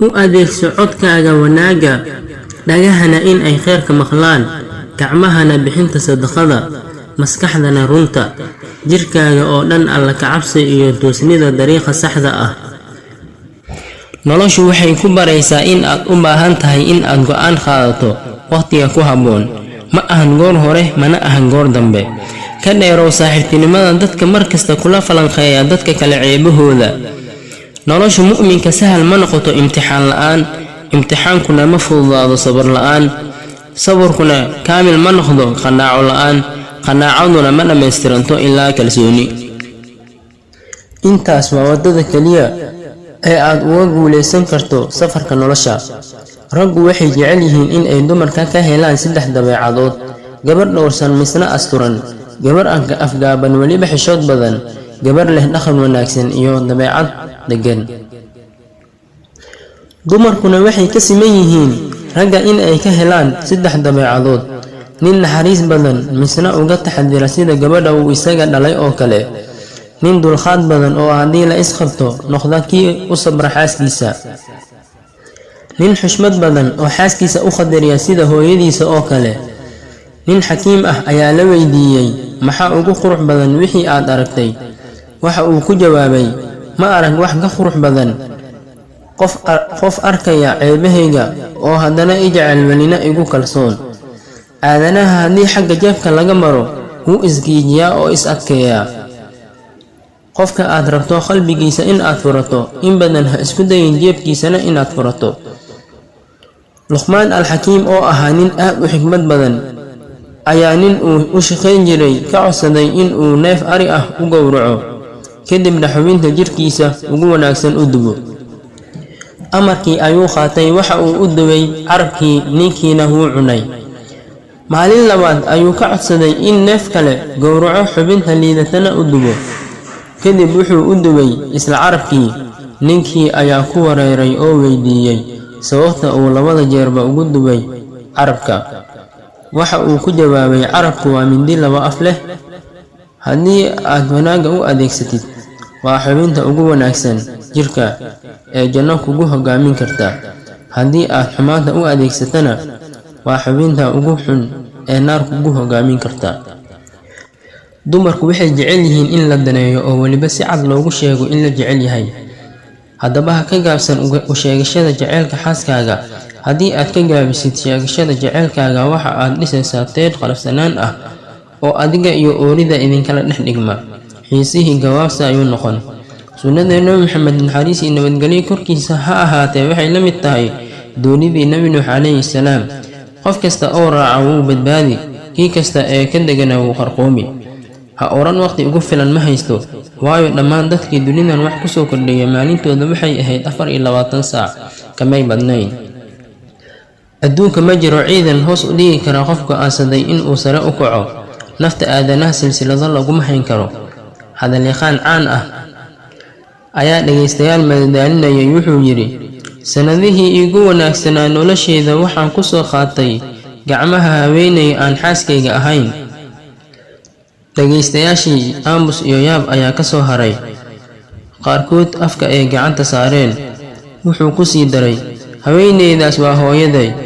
U adeegso codkaaga wanaagga, dhagahana in ay khayrka maqlaan, gacmahana bixinta sadaqada, maskaxdana runta, jirkaaga oo dhan Alla ka cabsi iyo toosnida dariiqa saxda ah. Noloshu waxay ku baraysaa in aad u baahan tahay in aad go'aan qaadato waqtiga ku habboon. Ma ahan goor hore, mana ahan goor dambe. Ka dheerow saaxiibtinimada dadka mar kasta kula falanqeeya dadka kale ceebahooda. Nolosha mu'minka sahal ma noqoto imtixaan la'aan, imtixaankuna ma fududaado sabar la'aan, sabarkuna kaamil ma noqdo qanaaco la'aan, qanaacaduna ma dhammaystiranto ilaa kalsooni. Intaas waa waddada keliya ee aad uga guulaysan karto safarka nolosha. Raggu waxay jecel yihiin in ay dumarka ka helaan saddex dabeecadood: gabar dhowrsan misna asturan, gabar afgaaban weliba xishood badan, gabar leh dhaqan wanaagsan iyo dabeecad deggan. Dumarkuna waxay ka siman yihiin ragga in ay ka helaan saddex dabeecadood: nin naxariis badan misna uga taxadira sida gabadha uu isaga dhalay oo kale, nin dulqaad badan oo haddii la isqabto noqda kii u sabra xaaskiisa, nin xushmad badan oo xaaskiisa u qadariya sida hooyadiisa oo kale. Nin xakiim ah ayaa la weydiiyey, "Maxaa ugu qurux badan wixii aad aragtay?" Waxa uu ku jawaabay, "Ma arag wax ka qurux badan qof arkaya ceebahayga oo haddana i jecel, welina igu kalsoon." Aadanaha haddii xagga jeebka laga maro, wuu isgiijiyaa oo is adkeeyaa. Qofka aad rabto qalbigiisa in aad furato, in badan ha isku dayin jeebkiisana inaad furato. Luqmaan Alxakiim oo ahaa nin aad u xikmad badan ayaa nin uu u shaqayn jiray ka codsaday in uu neef ari ah u gowraco, kadibna xubinta jirkiisa ugu wanaagsan u dubo. Amarkii ayuu qaatay, waxa uu u dubay carabkii, ninkiina wuu cunay. Maalin labaad ayuu ka codsaday in neef kale gowraco, xubinta liidatana u dubo. Kadib wuxuu u dubay isla carabkii. Ninkii ayaa ku wareeray oo weydiiyey sababta uu labada jeerba ugu dubay carabka. Waxa uu ku jawaabay, "Carabku waa mindi laba af leh. Haddii aad wanaagga u adeegsatid, waa xubinta ugu wanaagsan jirka ee janno kugu hoggaamin karta. Haddii aad xumaanta u adeegsatana, waa xubinta ugu xun ee naar kugu hoggaamin karta." Dumarku waxay jecel yihiin in la daneeyo oo weliba si cad loogu sheego in la jecel yahay. Haddaba ha ka gaabsan u sheegashada jaceylka xaaskaaga. Haddii aad ka gaabisid sheegashada jaceylkaaga, waxa aad dhisaysaa teed qalafsanaan ah oo adiga iyo oorida idinkala dhex dhigma. Xiisihii gabaabsi ayuu noqon. Sunnada Nebi Maxamed, naxariis iyo nabadgelyo korkiisa ha ahaatee, waxay la mid tahay doonidii Nebi Nuux calayhi salaam. Qof kasta oo raaca wuu badbaadi, kii kasta ee ka degana wuu qarqoomi. Ha odhan "Waqti ugu filan ma haysto," waayo dhammaan dadkii dunidan wax kusoo kordhiya maalintooda waxay ahayd 24 saac, kamay badnayn. Adduunka ma jiro ciidan hoos u dhigi kara qof go'aansaday in uu sare u kaco. Nafta aadanaha silsilado laguma hayn karo. Hadalyaqaan caan ah ayaa dhegaystayaal madadaalinayay wuxuu yidhi, "Sannadihii iigu wanaagsanaa noloshayda waxaan ku soo qaatay gacmaha haweeney aan xaaskayga ahayn." Dhegaystayaashii aamus iyo yaab ayaa ka soo haray, qaarkood afka ay gacanta saareen. Wuxuu ku sii daray, "Haweeneydaas waa hooyaday."